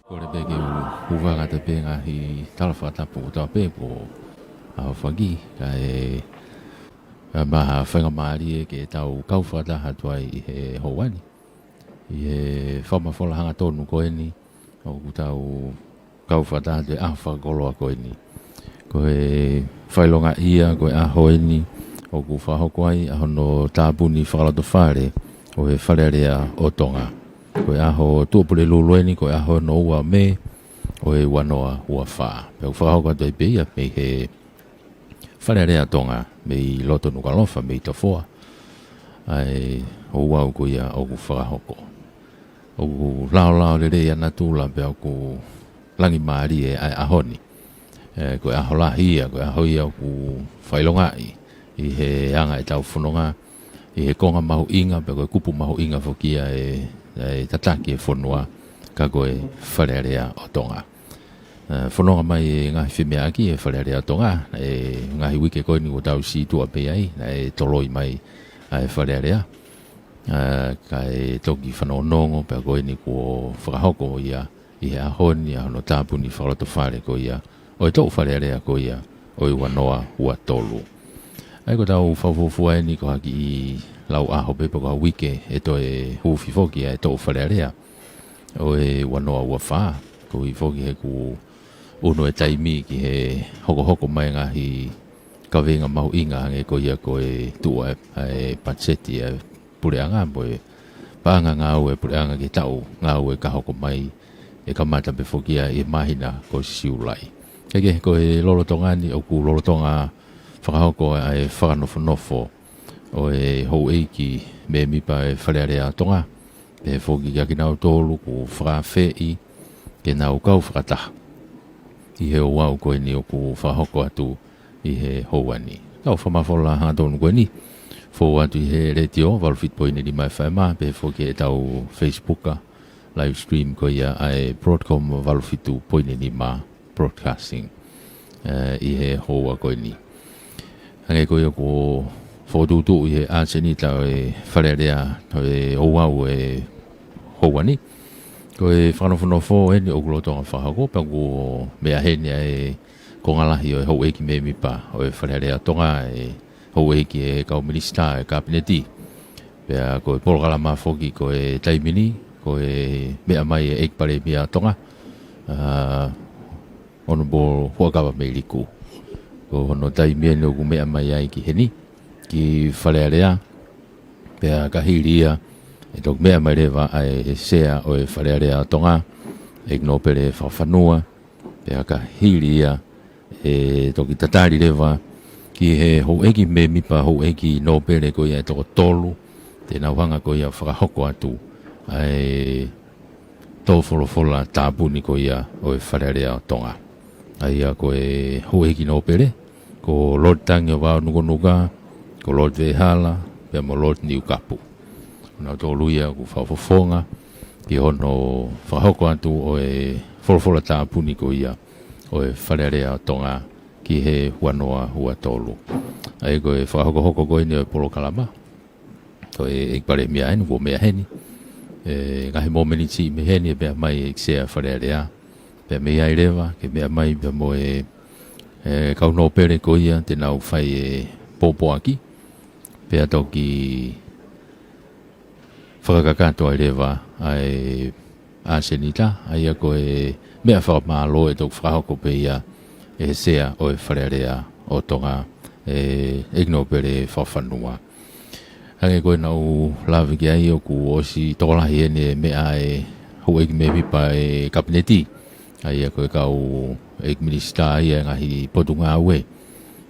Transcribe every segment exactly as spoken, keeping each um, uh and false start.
Kole pē ke u hūfanga atu pē he ngaahi tala fakatapu kotoa pē kuo ʻohofaki, kae ʻi ai ha faingamālie ke tau kau fakataha atu ai ʻi he houa ni. ʻI he fakamafola hangatonu ko eni, ʻoku tau kau fakataha atu he ʻaho fakakoloa ko eni. Ko e fakaʻilongaʻi ia, ko e ʻaho eni, ʻoku fakahoko ai ʻa hono tāpuni fakalotofale ʻo e Fale Alea ʻo Tonga. Ko e ʻaho Tuʻapulelulu eni, ko e ʻaho hono ua Mē, ʻo e ua noa ua fā. Pea ʻoku fakahoko atu ai pē ia mei he Fale Alea Tonga, mei loto Nukuʻalofa, mei Tofoa. ʻA e ouau ko ia ʻoku fakahoko. ʻOku laolao lelei ʻa natula pea ʻoku langi mālie ʻa e ʻaho ni. ʻE, ko e ʻaho lahi ia, ko e ʻaho ia ʻoku fakaʻilongaʻi ʻi he anga ʻetau fononga, ʻi he konga mahuʻinga, pea ko e kupu mahuʻinga foki ia ʻe, ʻe tataki e fonua, ka ko e Fale Alea ʻo Tonga. ʻE, fononga mai e ngaahi femeʻaʻaki e Fale Alea ʻo Tonga, ʻi he ngaahi uike ko eni kuo tau sītuʻa pē ai, naʻe toloi mai ʻa e Fale Alea. ʻE, kae toki fanongonongo pea ko eni kuo fakahoko ia ʻi he ʻaho ni ʻa hono tāpuni fakalotofale ko ia ʻo e toʻu Fale Alea ko ia ʻo e ua noa ua tolu. ʻA ia ko ʻetau fakafuofua eni ko ha kiʻi lau ʻaho pē pe ko ha uike ʻe toe huufi foki ʻa e toʻu Fale Alea ʻo e ua noa ua fā. Koeʻuhi foki he kuo ʻunu e taimi ki he hokohoko mai ngaahi kaveinga mahuʻinga hangē ko ia ko e tuʻu ʻa e, ʻa e patiseti ʻa e puleʻanga mo e paʻanga ngāue puleʻanga ki he taʻu ngāue ka hoko mai, ʻe kamata pē foki ia ʻi he māhina ko Siulai. Kae kehe ko e lolotonga ni ʻoku lolotonga fakahoko ʻa e fakanofonofo ʻo e houʻeiki mēmipa e Fale Alea ʻo Tonga, pehē foki kia kinautolu kuo fakaafeʻi ke nau kau fakataha ʻi he ouau ko eni ʻoku fakahoko atu ʻi he houa ni. Tau fakamafola hangatonu ko eni, fou atu ʻi he letiō valu fitu poini nima F M, pehē foki ʻetau Facebook, live stream ko ia ʻa e Broadcom valu fitu poini nima Broadcasting, ʻe, ʻi he houa ko eni. Hangē ko ia kuo fokotuʻutuʻu ʻi he ʻasenita ʻo e Fale Alea ʻo e ouau e houa ni. Ko e fakanofonofo eni ʻoku lolotonga fakahoko pea kuo meʻa heni ʻa e konga lahi ʻo e houʻeiki mēmipa ʻo e Fale Alea ʻo Tonga, ʻa e houʻeiki ʻa e kau minisitā ʻo e Kapineti. Pea ko e polokalama foki ko e taimi ni, ko e meʻa mai e ʻEiki Palēmia ʻo Tonga, ʻa, Honourable Huʻakavameiliku. Ko hono taimi eni ʻoku meʻa mai ai ki heni, ki Fale Alea, pea ka hili ia, ʻe toki meʻa mai leva ʻa e Sea ʻo e Fale Alea ʻo Tonga, ʻEiki Nōpele Fakafanua, pea ka hili ia, ʻe toki tatali leva ki he houʻeiki mēmipa houʻeiki nōpele ko ia ʻe toko tolu, te nau hanga ko ia fakahoko atu ʻa e tō folofola tāpuni ko ia ʻo e Fale Alea ʻo Tonga. ʻA ia ko e houʻeiki nōpele, ko Lord Tangi ʻo Vao Nukanuka, ko Lord Veʻehala, pea mo Lord Niukapu. Ko nautolu ia ʻoku fakafofonga ki hono fakahoko atu ʻo e folofola tāpuni ko ia ʻo e Fale Alea ʻo Tonga ki he ua noa ua tolu. ʻA ia ko e fakahokohoko ko eni ʻo e polokalama, ko e ʻEiki Palēmia eni kuo meʻa heni. ʻE, ngaahi momeniti mei heni ʻe meʻa mai e ʻEiki Sea Fale Alea. Pea mei ai leva, ke meʻa mai pea mo e, e kau nōpele ko ia te nau fai e pōpoaki. Pea toki fakakakato ai leva ʻa e ʻasenita, ʻa ia ko e meʻa fakamālō ʻe toki fakahoko pē ia ʻe he Sea ʻo e Fale Alea ʻo Tonga, ʻe, ʻEiki Nōpele Fakafanua. Hangē ko ena ʻoku lave ki ai ʻoku ʻosi tokolahi eni e meʻa e houʻeiki mēmipa e Kapineti. ʻA ia ko e kau ʻEiki Minisitā ia e ngaahi potungāue.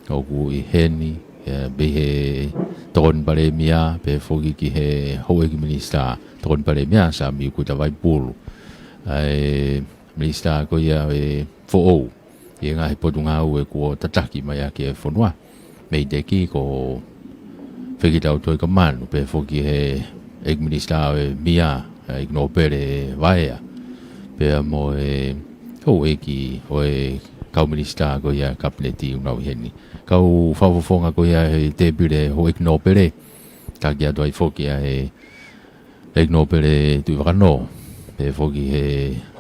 ʻOku ʻi heni, ʻe, mei he Tokoni Palēmia, pehē foki ki he houʻeiki Minisitā, Tokoni Palēmia Samiu Kuta Vaipulu. ʻA e Minisitā ko ia e foʻou, ʻi he ngaahi potungāue kuo tataki mai ʻaki e fonua. Mei he ʻEiki ko Fekitautoi Kamanu, pea foki he ʻEiki Minisitā ʻo e Mia, ʻEiki Nōpele Vaea, pea mo e houʻeiki ʻo e kau minisitā ko ia Kapineti ʻoku nau ʻi heni. Kau fakafofonga ko ia he tēpile houʻeiki nōpele, taki atu ai foki ʻa e ʻEiki Nōpele Tuʻivakanō, pea foki he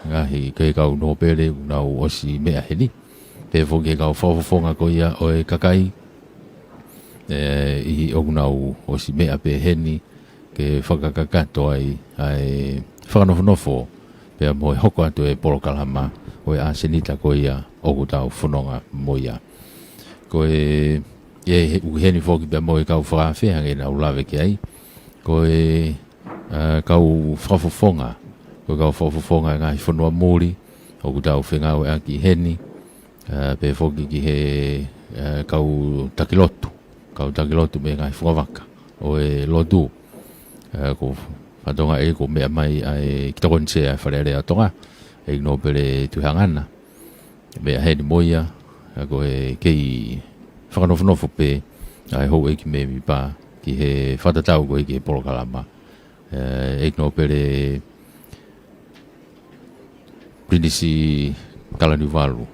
ngaahi ko e kau nōpele ʻoku nau ʻosi meʻa heni. Pea foki he kau fakafofonga ko ia ʻo e kakai, ʻe, ʻi ʻoku nau ʻosi meʻa pē heni ke fakakakato ai ʻa e fakanofonofo, pea mo e hoko atu e polokalama ʻo e ʻasenita ko ia ʻoku tau fononga mo ia. Ko e, ʻe, he, ʻoku ʻi heni foki pea mo e kau fakaafe hangē naʻa ku lave ki ai. Ko e, ʻa, kau fakafofonga, ko e kau fakafofonga e ngaahi fonua muli ʻoku tau fengāueʻaki heni, ʻa, pea foki ki he, ʻa, kau taki lotu, kau taki lotu mei he ngaahi fungavaka ʻo e lotu. ʻA, ko fatongia ʻe ko e meʻa mai ʻa e Kitakoni Sea ʻa e Fale Alea ʻo Tonga, ʻEiki Nōpele Tuʻihaʻangana, meʻa heni mo ia, ʻa, ko e kei fakanofonofo pē ʻa e houʻeiki mēmipa ki he fakatatau ko ē ki he polokalama. ʻE, ʻEiki Nōpele Pilinisi Kalaniuvalu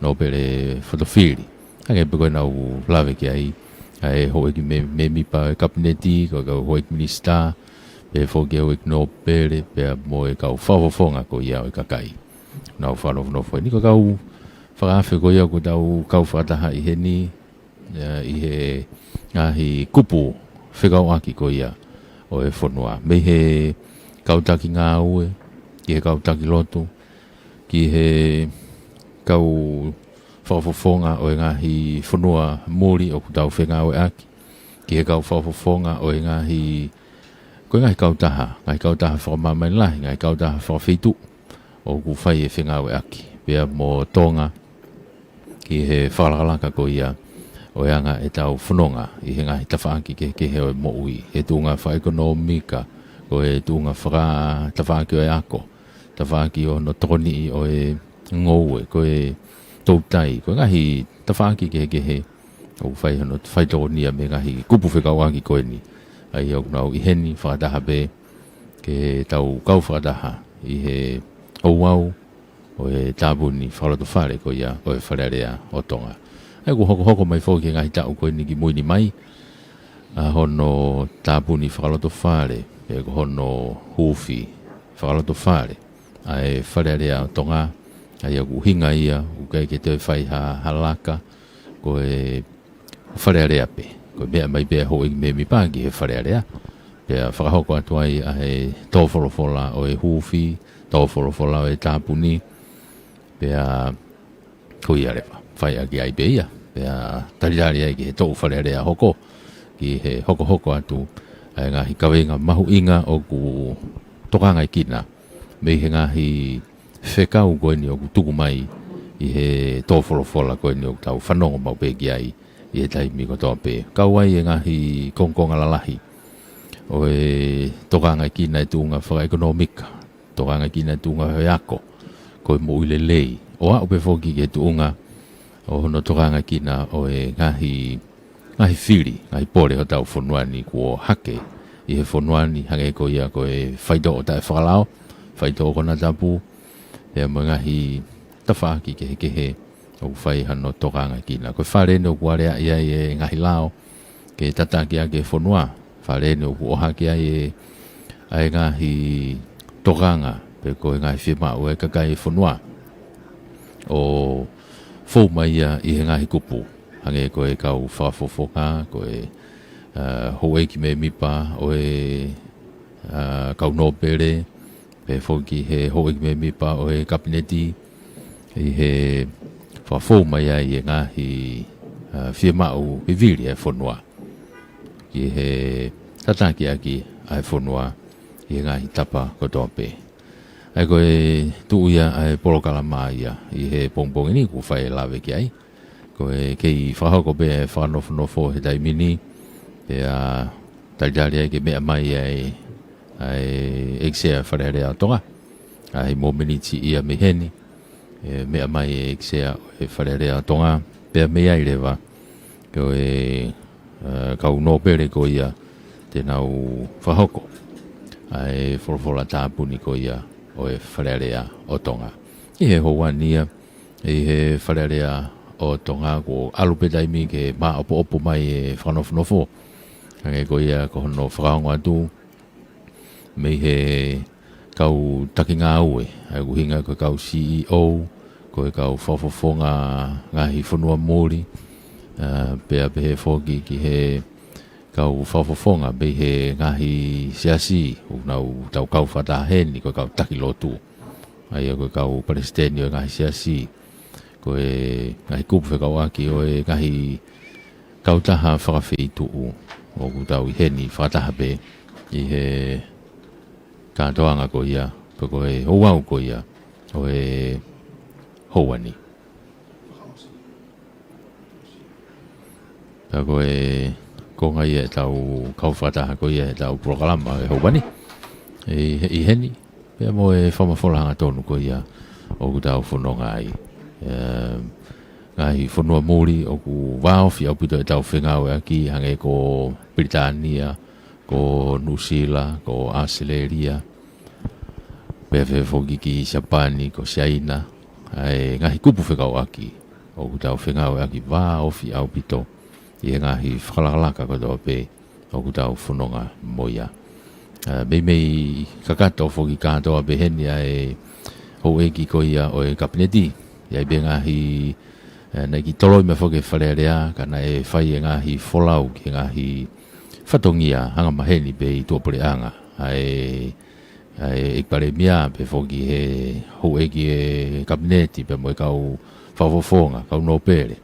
Nōpele Fotofili. Hangē pē ko ē naʻa ku lave ki ai, ʻa e houʻeiki mē-, mēmipa e Kapineti, ko e kau houʻeiki minisitā, pea foki houʻeiki nōpele, pea mo e kau fakafofonga ko ia ʻo e kakai. Nau fakanofonofo heni ko e kau fakaafe ko ia ʻoku tau kau fakataha ʻi heni, ʻa, ʻi he ngaahi kupu fekauʻaki ko ia ʻo e fonua. Mei he kau taki ngāue, ki he kau taki lotu, ki he kau fakafofonga ʻo e ngaahi fonua muli ʻoku tau fengāueʻaki, ki he kau fakafofonga ʻo e ngaahi, ko e ngaahi kautaha, ngaahi kautaha fakamāmani lahi, ngaahi kautaha fakafeituʻu ʻoku fai e fengāueʻaki, pea mo Tonga, ki he fakalakalaka ko ia ʻo e anga ʻetau fononga ʻi he ngaahi tafaʻaki kehekehe ʻo e moʻui, he tuʻunga fakaʻekonōmika, ko e tuʻunga fakatafaʻaki ʻo e ako, tafaʻaki ʻo hono tokoniʻi ʻo e ngoue, ko e toutai, ko e ngaahi tafaʻaki kehekehe ʻoku fai hono faitokonia mei he ngaahi kupu fekauʻaki ko eni. ʻA ia ʻoku nau ʻi heni fakataha pē ke tau kau fakataha ʻi he ouau ʻo e tāpuni fakalotofale ko ia ʻo e Fale Alea ʻo Tonga. ʻA ia kuo hokohoko mai foki he ngaahi taʻu ko eni ki mui ni mai, ʻa hono tāpuni fakalotofale, pe ko hono huufi fakalotofale ʻa e Fale Alea ʻo Tonga, ʻa ia ʻoku ʻuhinga ia, ʻoku ʻikai ke toe fai ha, ha laka, ko e Fale Alea pē. Ko e meʻa mai pē ʻa e houʻeiki mēmipa ki he Fale Alea. Pea fakahoko atu ai ʻa e tō folofola ʻo e huufi, tō folofola ʻo e tāpuni. Pea ko ia leva, fai ʻaki ai pē ia. Pea talitali ai ki he toʻu Fale Alea hoko, ki he hokohoko atu ʻa e ngaahi kaveinga mahuʻinga ʻoku tokangaekina mei he ngaahi fekau ko eni ʻoku tuku mai ʻi he tō folofola ko eni ʻoku tau fanongo maʻu pē ki ai ʻi he taimi kotoa pē. Kau ai e ngaahi kongokonga lalahi ʻo e tokangaekina e tuʻunga fakaʻekonōmika, tokangaekina e tuʻunga ʻo e ako, ko e moʻui lelei. ʻO aʻu pē foki ki he tuʻunga ʻo hono tokangaekina ʻo e ngaahi, ngaahi fili, ngaahi pole hotau fonua ni kuo hake ʻi he fonua ni, hangē ko ia ko e faitoʻo taʻefakalao, faitoʻo konatapu, pea mo e ngaahi tafaʻaki kehekehe ʻoku fai hano tokangaekina. Ko e fale eni ʻoku aleaʻi ai e ngaahi lao ke tataki ʻaki e fonua. Fale eni ʻoku ʻohake ai e, ʻa e ngaahi tokanga, pe ko e ngaahi fiemaʻu ʻa e kakai e fonua ʻo fou mai ia ʻi he ngaahi kupu. Hangē ko e kau fakafofonga, ko e, ʻa, houʻeiki mēmipa ʻo e, ʻa, kau nōpele, pea foki he houʻeiki mēmipa ʻo e Kapineti, ʻi he fakafou mai ai e ngaahi, ʻa, fiemaʻu vivili ʻa e fonua, ki he tataki ʻaki ʻa e fonua ʻi he ngaahi tapa kotoa pē. ʻA ia ko e tuʻu ia ʻa e polokalama ia ʻi he pongipongi ni ʻoku fai e lave ki ai. Ko e kei fakahoko pē e fakanofonofo he taimi ni, pea talitali ai ke meʻa mai ai ʻa e ʻEiki Sea Fale Alea ʻo Tonga ʻi he momeniti ia mei heni, ʻE meʻa mai e ʻEiki Sea ʻo e Fale Alea ʻo Tonga, pea mei ai leva, ko e, ē, kau nōpele ko ia te nau fakahoko ʻa e folofola tāpuni ko ia ʻo e Fale Alea ʻo Tonga. ʻI he houa ni ia, ʻi he Fale Alea ʻo Tonga, kuo ʻalu pē taimi ke māʻopoʻopo mai e fakanofonofo. Hangē ko ia ko hono fakaongo atu, mei he kau taki ngāue, ʻa ia ʻoku ʻuhinga ko e kau C E O, ko e kau fakafofonga ngaahi fonua muli, ā, pea pehē foki ki he kau fakafofonga mei he ngaahi siasi, ʻoku nau tau kau fakataha heni, ko e kau taki lotu. ʻA ia ko e kau palesiteni ʻo e ngaahi siasi, ko e ngaahi kupu fekauʻaki ʻo e ngaahi kautaha fakafeituʻu, ʻoku tau ʻi heni fakataha pē ʻi he kātoanga ko ia, pe ko e ouau ko ia ʻo e houa ni. Pea ko e konga ia ʻetau kau fakataha ko ia ʻetau polokalama ʻo e houa ni. ʻI, ʻi heni, pea mo e fakamafola hangatonu ko ia ʻoku tau fononga ai. Ē, ngaahi fonua muli ʻoku vāofi ʻaupito ʻetau fengāueʻaki, hangē ko Pilitānia, ko Nuʻusila, ko ʻAositelēlia, pea pehē foki ki Siapani, ko Siaina, ʻa e ngaahi kupu fekauʻaki ʻoku tau fengāueʻaki, vāofi ʻaupito ʻi he ngaahi fakalakalaka kotoa pē ʻoku tau fononga mo ia. Ā, meimei kakato foki kātoa pē heni ʻa e houʻeiki ko ia ʻo e Kapineti. ʻI ai pē ngaahi, ē, naʻe kiʻi toloi mai foki e Fale Alea, ka naʻe fai e ngaahi folau ki he ngaahi fatongia angamaheni pē ʻi tuʻapuleʻanga. ʻA e, ʻa e ʻEiki Palēmia, pehē foki he houʻeiki e Kapineti, pea mo e kau fakafofonga, kau nōpele,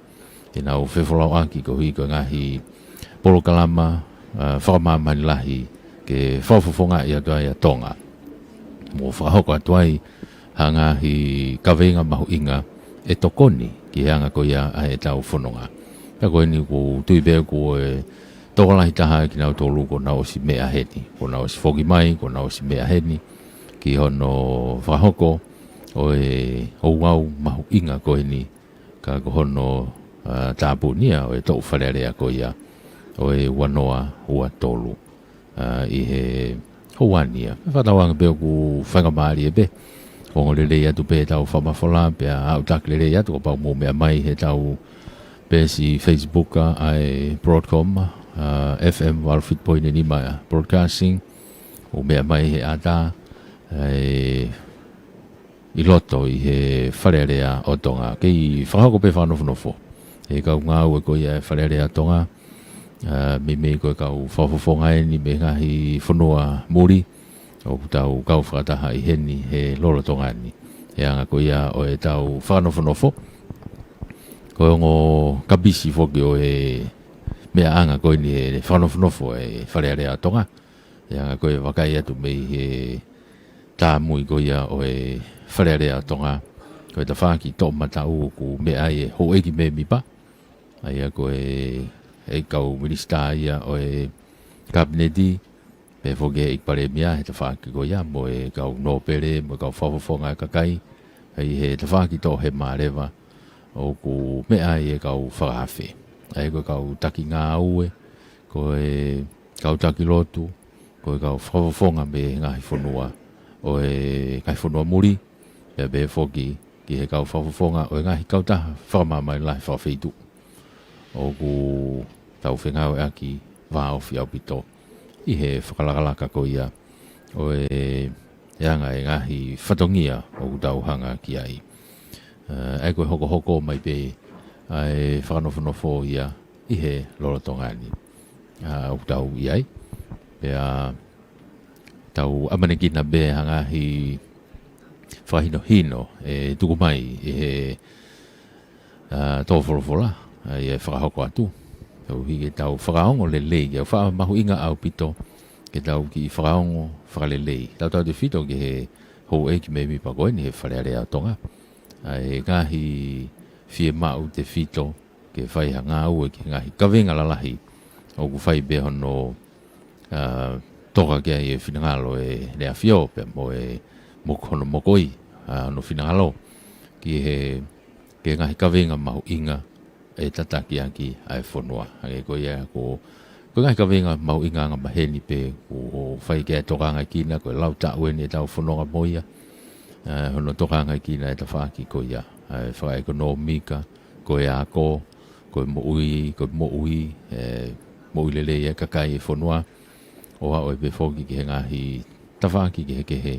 te nau fefolauʻaki koeʻuhi ko e ngaahi polokalama, ā, fakamāmani lahi ke fakafofongaʻi atu ai ʻa Tonga, mo fakahoko atu ai ha ngaahi kaveinga mahuʻinga ʻe tokoni ki he anga ko ia ʻa ʻetau fononga. Pea ko eni ʻoku ou tui pē ʻoku tokolahi taha kinautolu kuo nau ʻosi meʻa heni, kuo nau ʻosi foki mai, kuo nau ʻosi meʻa heni ki hono fakahoko ʻo e ouau mahuʻinga ko eni, ka ko hono, ā, tāpuni ia ʻo e toʻu Fale Alea ko ia ʻo e ua noa ua tolu, ā, ʻi he houa ni ia. Fakatauange pē ʻoku faingamālie pē, ongo lelei atu pē ʻetau fakamafola, pea aʻutaki lelei atu kapau ʻoku mou meʻa mai heʻetau peesi Facebook ʻa e Broadcom, ā, F M valu fitu poini nima Broadcasting, ʻo meʻa mai he ʻatā, ē, ʻi loto ʻi he Fale Alea ʻo Tonga. Kei fakahoko pē fakanofonofo ʻe he kau ngāue ko ia e Fale Alea ʻo Tonga, ā, meimei ko e kau fakafofonga eni mei he ngaahi fonua muli ʻoku tau kau fakataha ʻi heni he lolotonga ni. He anga ko ia ʻo ʻetau fakanofonofo, ko e ongo kapisi foki ʻo e meʻaʻanga ko eni he fakanofonofo e Fale Alea ʻo Tonga. He anga ko e vakai atu mei he tāmui ko ia ʻo e Fale Alea ʻo Tonga, ko e tafaʻaki toʻomataʻu ʻoku meʻa ai e houʻeiki mēmipa, ʻa ia ko e, e kau minisitā ia ʻo e Kapineti, pehē foki ʻEiki Palēmia he tafaʻaki ko ia, mo e kau nōpele, mo e kau fakafofonga kakai, ʻi he tafaʻaki toʻohema leva ʻoku meʻa ai e kau fakaafe. ʻA ia ko e kau taki ngāue, ko e kau taki lotu, ko e kau fakafofonga mei he ngaahi fonua ʻo e ngaahi fonua muli, pea pehē foki ki he kau fakafofonga ʻo e ngaahi kautaha fakamāmani lahi fakafeituʻu ʻoku tau fengāueʻaki, vāofi ʻaupito ʻi he fakalakalaka ko ia ʻo e, e anga e ngaahi fatongia ʻoku tau hanga ki ai. Ē, ʻa ia ko e hokohoko mai pē ʻa e fakanofonofo ia ʻi he lolotonga ni, ā, ʻoku tau ʻi ai. Pea tau ʻamanekina pē ha ngaahi fakahinohino ʻe tuku mai ʻi he, ā, tō folofola, ā, ʻi he fakahoko atu. Koeʻuhi ke tau fakaongo lelei, ke faʻa mahuʻinga ʻaupito ke tau kiʻi fakaongo fakalelei, tautautefito ki he houʻeiki mēmipa ko eni he Fale Alea ʻo Tonga, ʻa e ngaahi fiemaʻu tefito ke fai ha ngāue ki he ngaahi kaveinga lalahi ʻoku fai pē hono, ā, toka ki ai e finangalo ʻEne ʻAfio pea mo e mok-, hono mokoi, ā, hono finangalo. ki he, ki he ngaahi kaveinga mahuʻinga ʻe tataki ʻaki ʻa e fonua. Hangē ko ia ko, ko e ngaahi kaveinga mahuʻinga angamaheni pē kuo fai ki ai e tokangaʻi kina, ko e lau taʻu eni ʻetau fononga mo ia. ʻE, hono tokangaʻi kina e tafaʻaki ko ia, ʻa e fakaʻekonōmika, ko e ako, ko e moʻui, ko e moʻui, ʻe, moʻui lelei e kakai e fonua, ʻo aʻu pē foki ki he ngaahi tafaʻaki kehekehe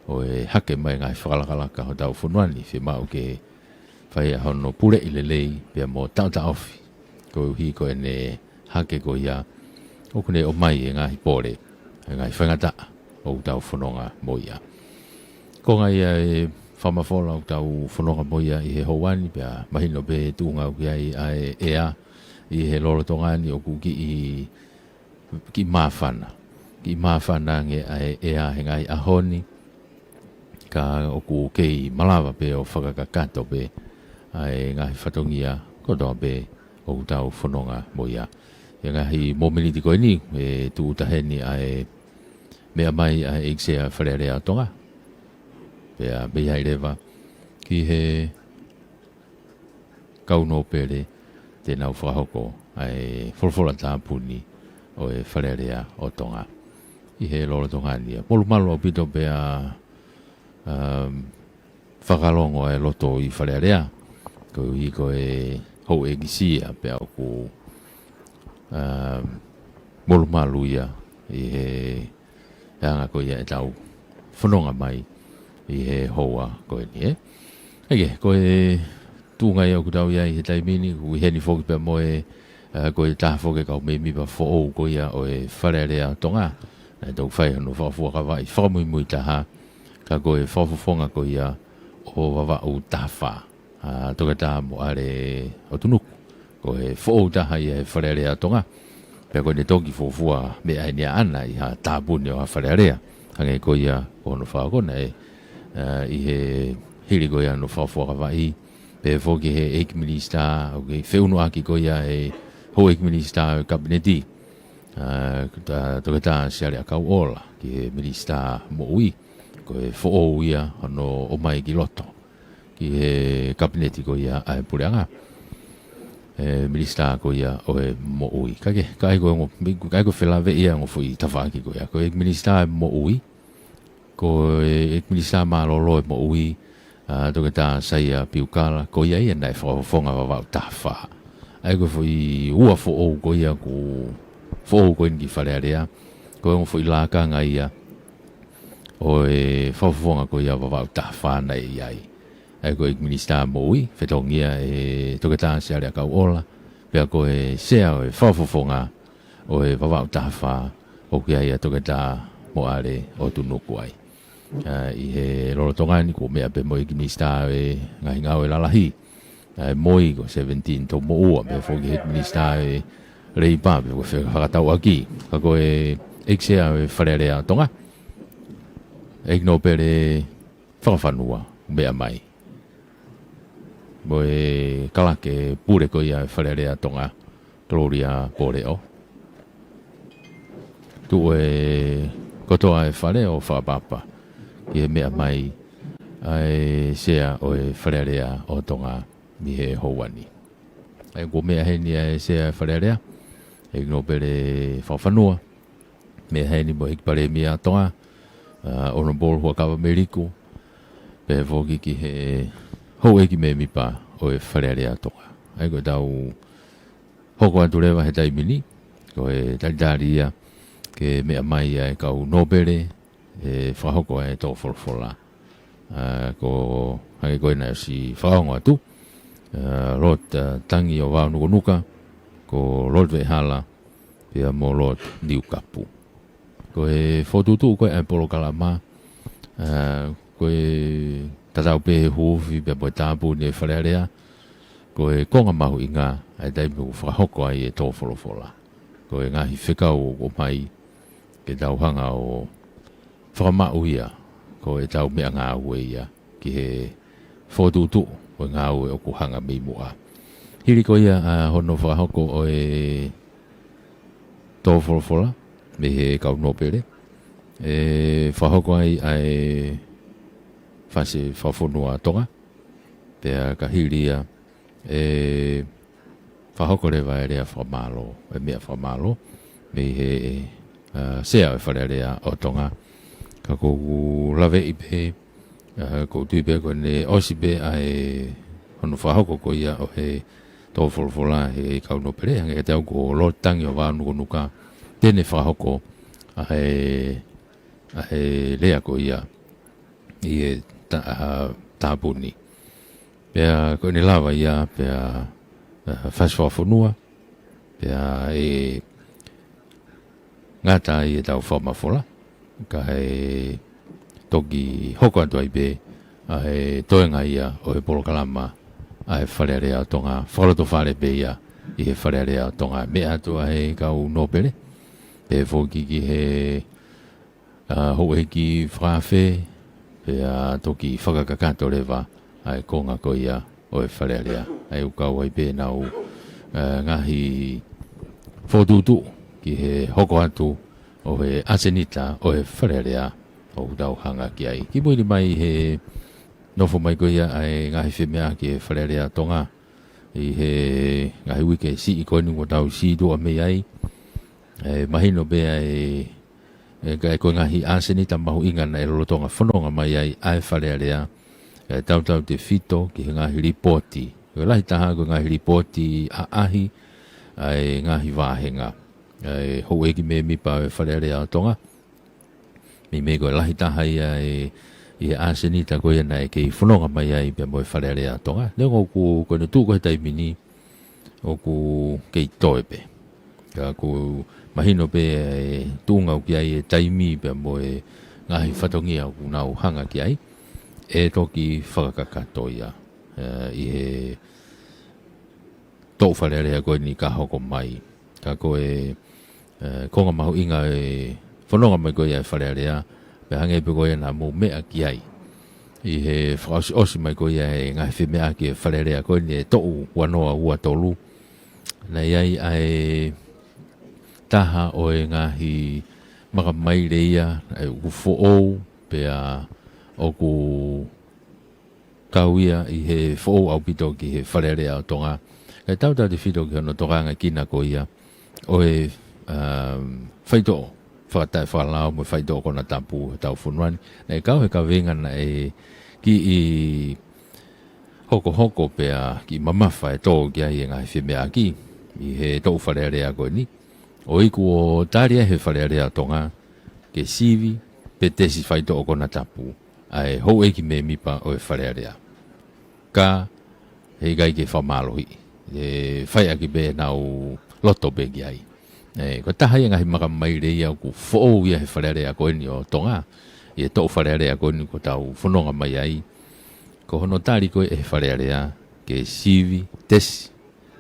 ʻo e hake mai ngaahi fakalakalaka hotau fonua ni, fiemaʻu ke fai ʻa hono puleʻi lelei pea mo taʻotaʻofi, koeʻuhi ko ʻene hake ko ia ʻoku ne ʻomai e ngaahi pole, e ngaahi faingataʻa ʻoku tau fononga mo ia. Ko e ngaahi ʻa e fakamafola ʻoku tau fononga mo ia ʻi he houa ni, pea mahino pē tuʻunga ʻoku ʻi ai ʻa e ʻea ʻi he lolotonga ni ʻoku kiʻi, kiʻi māfana. Kiʻi māfana ange ʻa e ʻea he ngaahi ʻaho ni, ka ʻoku kei malava pē ʻo fakakakato pē ʻa e ngaahi fatongia kotoa pē ʻoku tau fononga mo ia. ʻI he ngaahi mōmeniti ko eni, ʻe tūʻuta heni ʻa e meʻa mai ʻa e ʻEiki Sea Fale Alea ʻo Tonga. Pea mei ai leva ki he kau nōpele te nau fakahoko ʻa e folofola tāpuni ʻo e Fale Alea ʻo Tonga ʻi he lolotonga ni. Molumalu ʻaupito pea, um, fakalongo e loto ʻi Fale Alea, koeʻuhi ko e houʻeiki sea pea ʻoku, um, molumalu ia ʻi he anga ko ia ʻetau fononga mai ʻi he houa ko eni, ē. ʻEke, ko e tuʻunga ia ʻoku tau ʻi ai he taimi ni, ʻoku ʻi heni foki pea mo e, ʻa, ko e taha foki e kau mēmipa foʻou ko ia ʻo e Fale Alea ʻo Tonga. ʻE, tau fai hono fakafuakavaʻi fakamuimui taha, ka ko e fakafofonga ko ia ʻo Vavaʻu Taha Fā, ʻa Toketā Moale ʻOtunuku. Ko e foʻou taha ia he Fale Alea ʻo Tonga. Pea ko ʻene toki fuofua meʻa eni ʻaʻana ʻi ha tāpuni ʻo ha Fale Alea. Hangē ko ia ko hono fakakona ē, ʻa, ʻi he hili ko ia hono fakafuakavaʻi. Pea foki he ʻEiki Minisitā, ʻoku feʻunuʻaki ko ia he houʻeiki minisitā ʻo e Kapineti, ʻa, ʻa Toketā Siale ʻAkauʻola, ki he Minisitā Moʻui. Ko e foʻou ia hono ʻomai ki loto ki he Kapineti ko ia ʻa e Puleʻanga, ʻe, Minisitā ko ia ʻo e Moʻui. Ka ke, ka ʻai ko e ongo, ka ʻai ko e felāveʻi ʻa e ongo foʻi tafaʻaki ko ia. Ko e Minisitā ʻo e Moʻui, ko e Minisitā mālōlō ʻo e Moʻui, ʻa Toketā Saia Piukala, ko ia ia naʻe fakafofonga Vavaʻu Taha Fā. ʻA ia ko e foʻi ua foʻou ko ia ʻoku foʻou ko eni ki Fale Alea, ko e ongo foʻi lakanga ia ʻo e fakafofonga ko ia Vavaʻu Taha Fā naʻe ʻi ai. ʻA ia ko e ʻEiki Minisitā Moʻui, fetongia ʻe Toketā Siale ʻAkauʻola, pea ko e sea ʻo e fakafofonga ʻo e Vavaʻu Taha Fā, ʻoku ʻi ai ʻa Toketā Moale ʻOtunuku ai. ʻA, ʻi he lolotonga ni kuo meʻa pē mo e ʻEiki Minisitā ʻo e Ngaahi Ngāue Lalahi, ʻa, ʻe Moi ko Seventeen Tomoʻua, pea foki he ʻEiki Minisitā ʻo e Leipa, pea ko e faka-, fakatauʻaki. Ka ko e ʻEiki Sea ʻo e Fale Alea ʻo Tonga, ʻEiki Nōpele Fakafanua, meʻa mai. Mo e kalake pule ko ia ʻo e Fale Alea ʻo Tonga, Gloria Poleʻo. Tuʻu e kotoa e fale ʻo fakaʻapaʻapa ki he meʻa mai ʻa e sea ʻo e Fale Alea ʻo Tonga ʻi he houa ni. ʻA ia kuo meʻa heni ʻa e sea ʻo e Fale Alea, ʻEiki Nōpele Fakafanua, meʻa heni mo e ʻEiki Palēmia ʻo Tonga, ʻa, Honourable Huʻakavameiliku, pea foki ki he houʻeiki mēmipa ʻo e Fale Alea ʻo Tonga. ʻA ia ko ʻetau hoko atu leva he taimi ni, ko e talitali ia ke meʻa mai ʻa e kau nōpele, ʻe fakahoko ʻa e tō folofola. ʻA, ko hangē ko ena ʻosi fakaongo atu, ʻa, Lord, ʻa, Tangi ʻo Vao Nukanuka, ko Lord Veʻehala, pea mo Lord Niukapu. Ko e fokotuʻutuʻu ko ē ʻa e polokalama, ʻa, ko e tatau pē he huufi pea mo e tāpuni ʻo e Fale Alea, ko e konga mahuʻinga ʻa e taimi ʻoku fakahoko ai e tō folofola. Ko e ngaahi fekau ʻoku ʻomai ke tau hanga ʻo fakamaʻu ia, ko ʻetau meʻangāue ia ki he fokotuʻutuʻu ʻo e ngāue ʻoku hanga mei muʻa. Hili ko ia, ʻa, hono fakahoko ʻo e tō folofola mei he kau nōpele, ʻe fakahoko ai ʻa e Fasi Fakafonua ʻo Tonga, Pea ka hili ia, ʻe fakahoko leva e lea fakamālō, e meʻa fakamālō, mei he, ʻa, Sea ʻo e Fale Alea ʻo Tonga. Ka ʻoku ou laveʻi pē, ʻa, ʻoku ou tui pē ko ʻene ʻosi pē ʻa e hono fakahoko ko ia ʻo e tō folofola he kau nōpele, hangē kiate au ko Lord Tangi ʻo Vāonukunuka, te ne fakahoko ʻa e, ʻa e lea ko ia ʻi he ta-, ʻa, tāpuni. Pea ko ʻene lava ia, pea, ʻa, fasi fakafonua, pea ʻe ngata ai ʻetau fakamafola, kae toki hoko atu ai pē ʻa e toenga ia ʻo e polokalama ʻa e Fale Alea ʻo Tonga, fakalotofale pē ia ʻi he Fale Alea ʻo Tonga, meʻa atu ʻa e kau nōpele, pea foki ki he, ʻa, houʻeiki fakaafe, pea toki fakakakato leva ʻa e konga ko ia ʻo e Fale Alea. ʻA ia ʻoku kau ai pē ʻenau, ʻa, ngaahi fokotuʻutuʻu ki he hoko atu ʻo e ʻasenita ʻo e Fale Alea ʻoku tau hanga ki ai. Kimuʻa mai he nofo mai ko ia ʻa e ngaahi femeʻaʻaki ʻa e Fale Alea ʻo Tonga ʻi he ngaahi uike siʻi ko eni kuo tau situʻa mei ai, ʻe mahino pē ʻa e, ʻe, ka ko e ngaahi ʻasenita mahuʻinga naʻe lolotonga fononga mai ai ʻa e Fale Alea, ʻe tautautefito ki he ngaahi lipooti. Ko e lahi taha ko e ngaahi lipooti ʻaʻahi ʻa e ngaahi vāhenga ʻa e houʻeiki mēmipa ʻo e Fale Alea ʻo Tonga. Meimei ko e lahi taha ia ʻe, ʻi he ʻasenita ko ia naʻe kei fononga mai ai pea mo e Fale Alea ʻo Tonga. Neongo ʻoku, ko ʻene tuʻu ko ē he taimi ni, ʻoku kei toe pē. Ka ʻoku mahino pē ʻa e tuʻunga ʻoku ʻi ai e taimi pea mo e ngaahi fatongia ʻoku nau hanga ki ai, ʻe toki fakakakato ia, ʻa, ʻi he toʻu Fale Alea ko eni ka hoko mai. Ka ko e, ʻe, konga mahuʻinga e fononga mai ko ia ʻa e Fale Alea, pea hangē pē ko ia naʻa mou meʻa ki ai ʻi he fakaʻosiʻosi mai ko ia e ngaahi femeʻaʻaki ʻa e Fale Alea ko eni ʻe toʻu ua noa ua tolu. Naʻe ʻi ai ʻa e taha ʻo e ngaahi makamaile ia, ʻa ia ʻoku foʻou, pea ʻoku kau ia ʻi he foʻou ʻaupito ki he Fale Alea ʻo Tonga. Kae tautautefito ki hono tokangaʻi kinautolu ia ʻo e, um, faitoʻo fakataʻefakalao mo e faitoʻo konatapu ʻo hotau fonua ni. Naʻe kau he kaveinga naʻe kiʻi hokohoko pea kiʻi mamafa e tō ki ai e ngaahi femeʻaʻaki ʻi he toʻu Fale Alea ko eni. ʻOku ʻikai ke tali ʻe he Fale Alea ʻo Tonga ke sivi pe tesi faitoʻo konatapu ʻa e houʻeiki mēmipa ʻo e Fale Alea. Ka heʻikai ke fakamālohiʻi, ʻe fai ʻaki pē ʻenau loto pē ki ai. ʻE, ko e taha ia e ngaahi makamaile ia ʻoku foʻou ia he Fale Alea ko eni ʻo Tonga, ʻi he toʻu Fale Alea ko eni kuo tau fononga mai ai. Ko hono tali ko ē ʻe he Fale Alea ke sivi, tesi,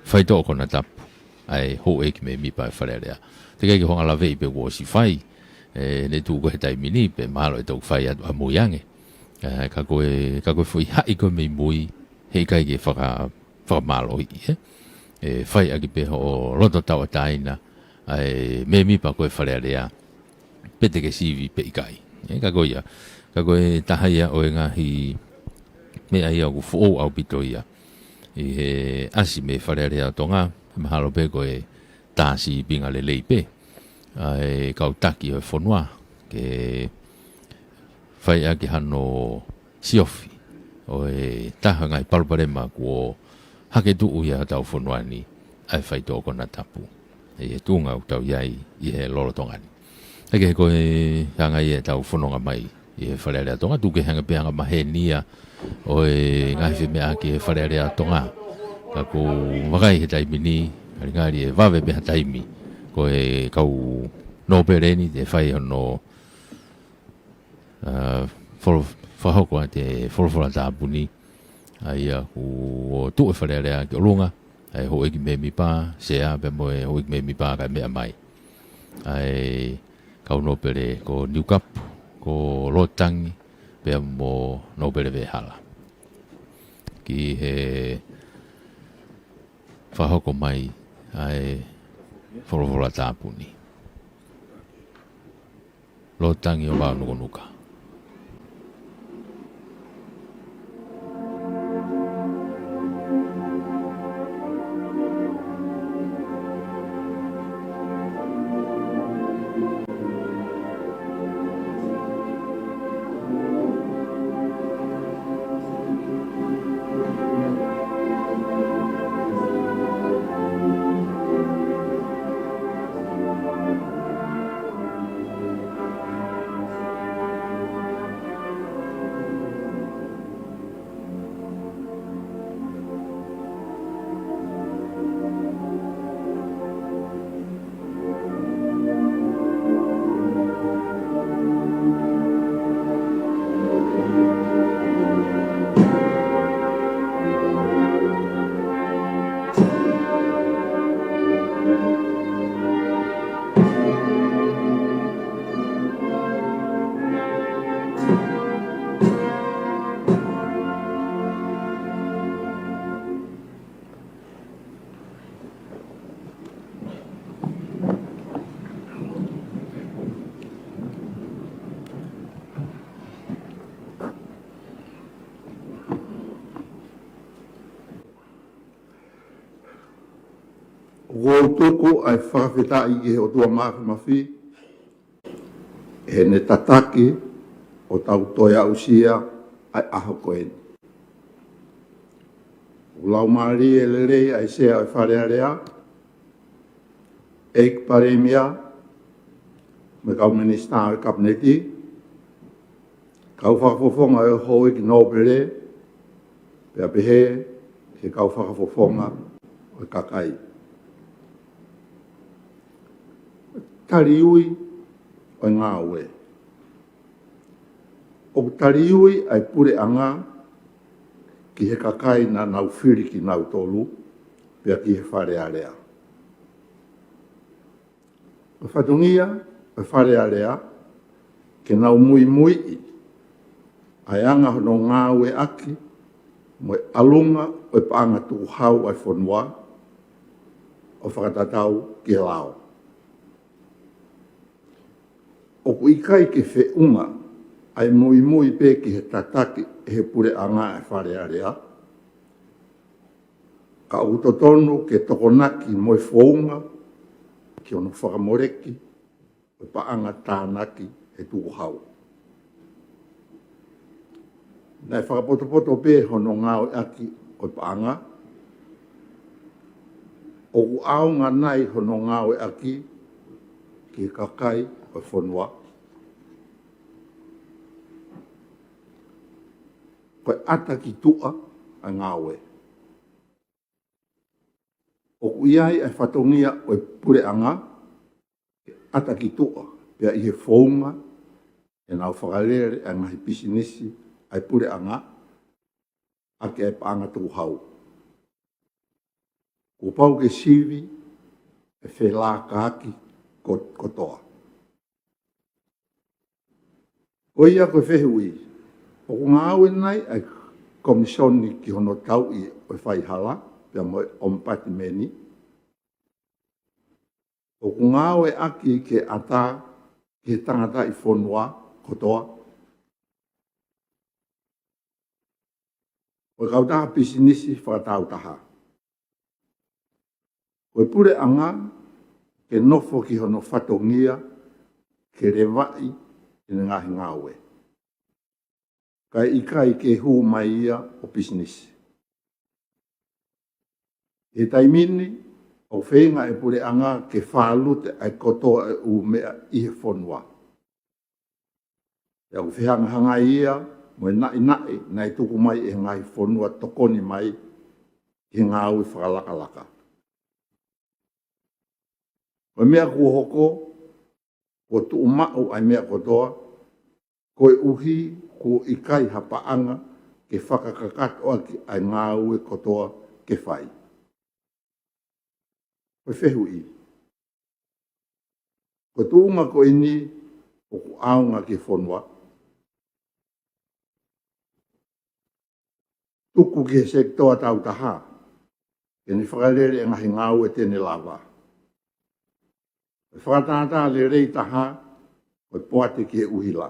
faitoʻo konatapu ʻa e houʻeiki mēmipa ʻo e Fale Alea. Teʻeki ke u hanga ʻo laveʻi pe kuo ʻosi fai, ʻe, ʻene tuʻu ko ē he taimi ni, pe mahalo ʻe toki fai atu ʻamui ange. ʻE, ka ko e, ka ko e foʻi haʻi ko ē mei mui, heʻikai ke faka-, fakamālohiʻi, ē? ʻE fai ʻaki pē hoʻo loto tauʻatāina ʻa e mēmipa ko ē Fale Alea, pe te ke sivi pe ʻikai. ʻE, ka ko ia, ka ko e taha ia ʻo e ngaahi meʻa ia ʻoku foʻou ʻaupito ia ʻi he ʻasi mei Fale Alea ʻo Tonga, mahalo pē ko e tā sīpinga lelei pē ʻa e kau taki ʻo e fonua ke fai ʻaki hano siofi ʻo e taha ngaahi palopalema kuo hake tuʻu ia hotau fonua ni, ʻa e faitoʻo konatapu. ʻI he tuʻunga ʻoku tau ʻi ai ʻi he lolotonga ni. ʻA ia ko e hanga ia ʻetau fononga mai ʻi he Fale Alea ʻo Tonga, tuku ke hanga pē ʻo anga maheni ia ʻo e ngaahi femeʻaʻaki ʻa e Fale Alea ʻo Tonga. Ka ʻoku ou vakai he taimi ni, ngalingali ʻe vave pē ha taimi, ko e kau nōpele ni te fai hono, ʻa, folo-, fakahoko ʻa e folofola tāpuni, ʻa ia kuo tuʻu e Fale Alea ki ʻolunga, ʻa e houʻeiki mēmipa, Sea, pea mo e houʻeiki mēmipa kae meʻa mai. ʻA e kau nōpele ko Niukapu, ko Lord Tangi, pea mo Nōpele Vehala. Ki he fakahoko mai ʻa e folofola tāpuni. Lord Tangi ʻo Vāonukunuka. ʻOku ou tuku ʻa e fakafetaʻi ki he ʻOtua Māfimafi, heʻene tataki ʻo tau toe aʻusia ʻa e ʻaho ko eni. ʻOku laumālie lelei ʻa e Sea ʻo e Fale Alea, ʻEiki Palēmia, mo e kau Minisitā ʻo e Kapineti, kau Fakafofonga ʻo e Houʻeiki Nōpele, pea pehē ki he kau Fakafofonga ʻo e kakai. Taliui ʻo e ngāue. ʻOku taliui ʻa e Puleʻanga ki he kakai naʻa nau fili kinautolu, pea ki he Fale Alea. Ko e fatongia ʻo e Fale Alea ke nau muimuiʻi ʻa e anga hono ngāueʻaki mo e ʻalunga ʻo e paʻanga tukuhau ʻa e fonua ʻo fakatatau ki he lao. ʻOku ʻikai ke feʻunga ʻa e muimui pē ki he tataki ʻe he Puleʻanga ʻa e Fale Alea, ka ʻoku totonu ke tokonaki mo e founga ki hono fakamoleki ʻo e paʻanga tānaki he tukuhau. Naʻe fakapotopoto pē hono ngāueʻaki ʻo e paʻanga, ʻoku ʻaonga nai hono ngāueʻaki ki he kakai ʻo e fonua? Ko e ʻata ki tuʻa ʻa e ngāue. ʻOku ʻi ai ʻa e fatongia ʻo e Puleʻanga ke ʻata ki tuʻa pea ʻi he founga ʻenau fakalele ʻa e ngaahi pisinisi ʻa e Puleʻanga ʻaki ʻa e paʻanga tukuhau. Kuo pau ke sivi ʻa e felākaaki ko-, kotoa. Ko ia ko e fehuʻi, ʻoku ngāue nai ʻa e Komisoni ki hono tauʻi ʻo e faihala pea mo e ʻOmipatimeni? ʻOku ngāueʻaki ke ʻatā ki he tangataʻi fonua kotoa ʻo e kautaha pisinisi fakataautaha? Ko e Puleʻanga ke nofo ki hono fatongia ke levaʻi ʻene ngaahi ngāue, kae ʻikai ke hū mai ia ʻo pisinisi. ʻI he taimi ni, ʻoku feinga ʻa e Puleʻanga ke fālute ʻa e kotoa ʻo e ʻū meʻa ʻi he fonua. Pea ʻoku fehangahangai ia mo e naʻinaʻi naʻe tuku mai ʻe he ngaahi fonua tokoni mai ki he ngāue fakalakalaka. Ko e meʻa kuo hoko, kuo tuʻumaʻu ʻa e meʻa kotoa, koeʻuhi kuo ʻikai ha paʻanga ke fakakakato ʻaki ʻa e ngāue kotoa ke fai. Ko e fehuʻi, ko e tuʻunga ko eni ʻoku ʻaonga ki he fonua? Tuku ki he sekitoa taautaha ke ne fakalele ʻa e ngaahi ngāue te ne lava. Ko e fakatātā lelei taha ko e poate ki he ʻuhila,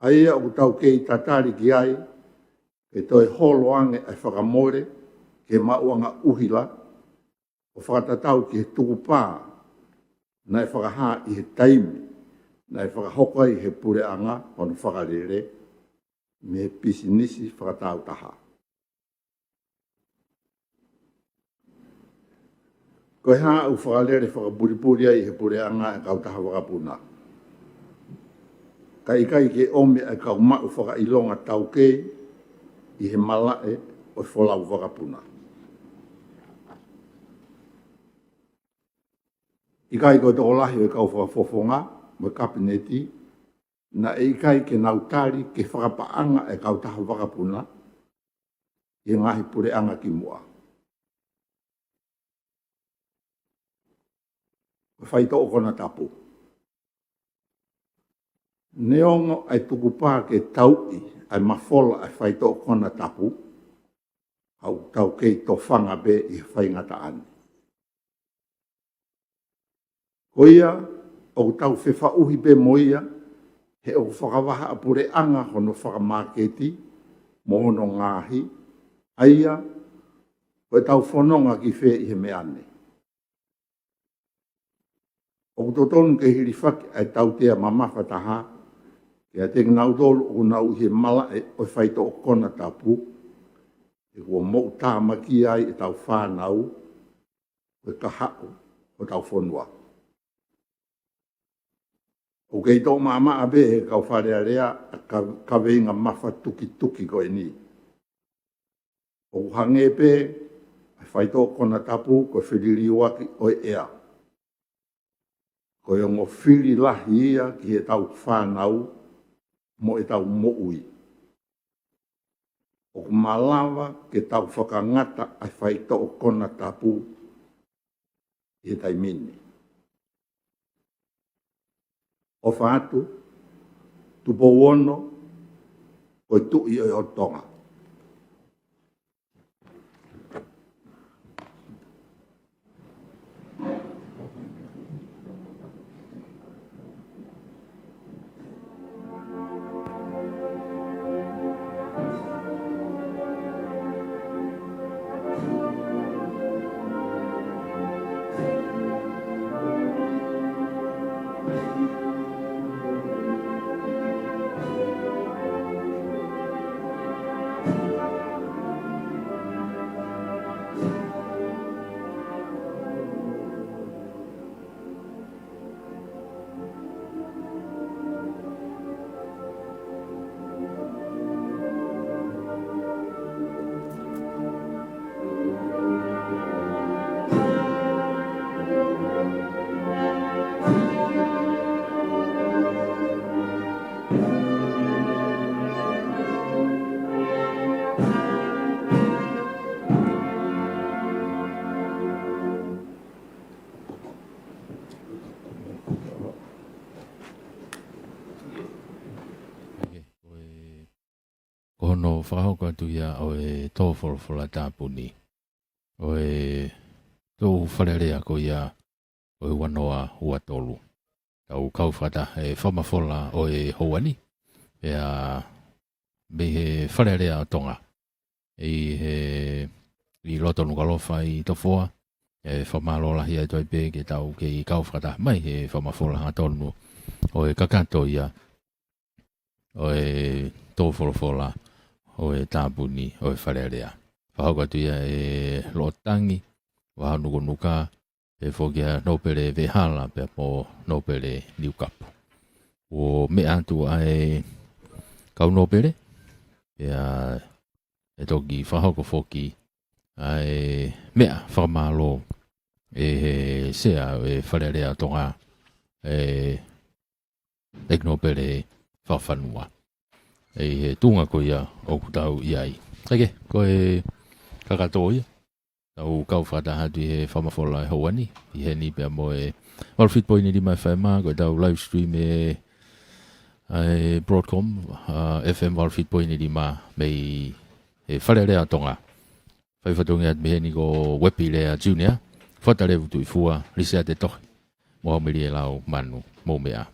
ʻa ia ʻoku tau kei tatali ki ai, ke toe holo ange ʻa e fakamole ki he maʻuʻanga ʻuhila ʻo fakatatau ki he tukupā naʻe fakahā ʻi he taimi naʻe fakahoko ai ʻe he Puleʻanga hono fakalele mei he pisinisi fakataautaha. Ko e hā ʻoku fakalele fakapulipuli ai ʻe he Puleʻanga ʻa e kautaha vakapuna, kae ʻikai ke ʻomi ʻa e kau maʻu fakaʻilonga taukei ʻi he malaʻe ʻo e folau vakapuna? ʻIkai ko e tokolahi ʻo e kau Fakafofonga mo e Kapineti naʻe ʻikai ke nau tali ke fakapaʻanga ʻa e kautaha vakapuna ʻi he ngaahi Puleʻanga kimuʻa? Ko e faitoʻo konatapu. Neongo ʻa e tukupā ke tauʻi ʻa e mafola ʻa e faitoʻo konatapu, ka ʻoku tau kei tofanga pē ʻi he faingataʻa ni. Ko ia, ʻoku tau fefaʻuhi pē mo ia, he ʻoku fakavahaʻapuleʻanga hono fakamāketi mo hono ngaahi, ʻa ia Ko ʻetau fononga ki fē ʻi he meʻa ni? ʻOku totonu ke hilifaki ʻa e tautea mamafa taha kiate kinautolu ʻoku nau ʻi he malaʻe ʻo e faitoʻo konatapu, he kuo moʻutāmaki ai ʻetau fānau, ko e kahaʻu hotau fonua. ʻOku kei toʻo maʻamaʻa pē ʻe he kau Fale Alea ʻa e ka-, kaveinga mafatukituki ko eni. ʻOku hangē pē ʻa e faitoʻo konatapu ko e feliliuaki ʻo e ʻea. Ko e ongo fili lahi ia ki heʻetau fānau mo ʻetau moʻui. ʻOku malava ke tau fakangata ʻa e faitoʻo konatapu ʻi he taimi ni. ʻOfa atu, Tupou Ono, ko e Tuʻi ʻo e ʻOtu Tonga. Ko hono fakahoko atu ia ʻo e tō folofola tāpuni ʻo e tō Fale Alea ko ia ʻo e ua noa ua tolu. Tau kau fakataha he fakamafola ʻo e houa ni, pea mei he Fale Alea ʻo Tonga, ʻi he, ʻi loto Nukuʻalofa ʻi Tofoa, ʻe fakamālō lahi ai toe pē ke tau kei kau fakataha mai he fakamafola hangatonu ʻo e kakato ia ʻo e tō folofola ʻo e tāpuni ʻo e Fale Alea. Fakahoko atu ia ʻe Loʻotangi Vahaonukunuka, pehē foki ʻa Nōpele Veʻehala pea mo Nōpele Niukapu. Kuo meʻa atu ʻa e kau nōpele, pea ʻe toki fakahoko foki ʻa e meʻa fakamālō ʻe he Sea ʻo e Fale Alea ʻo Tonga, ʻe ʻEiki Nōpele Fakafanua, ʻi he tuʻunga ko ia ʻoku tau ʻi ai. Kae kehe, ko e kakato ia, tau kau fakataha atu ʻi he fakamafola ʻo e houa ni, ʻi heni pea mo e valu fitu poini nima F M, ko ʻetau live stream ʻi he, ʻa e Broadcom, ʻa, F M valu fitu poini nima mei he Fale Alea ʻo Tonga. Fai fatongia atu mei heni ko Uepi Lea Junior, Fata Levu Tuʻifua, Lisiate Tohi, mo Haumili e Lau Manu, mou meʻa.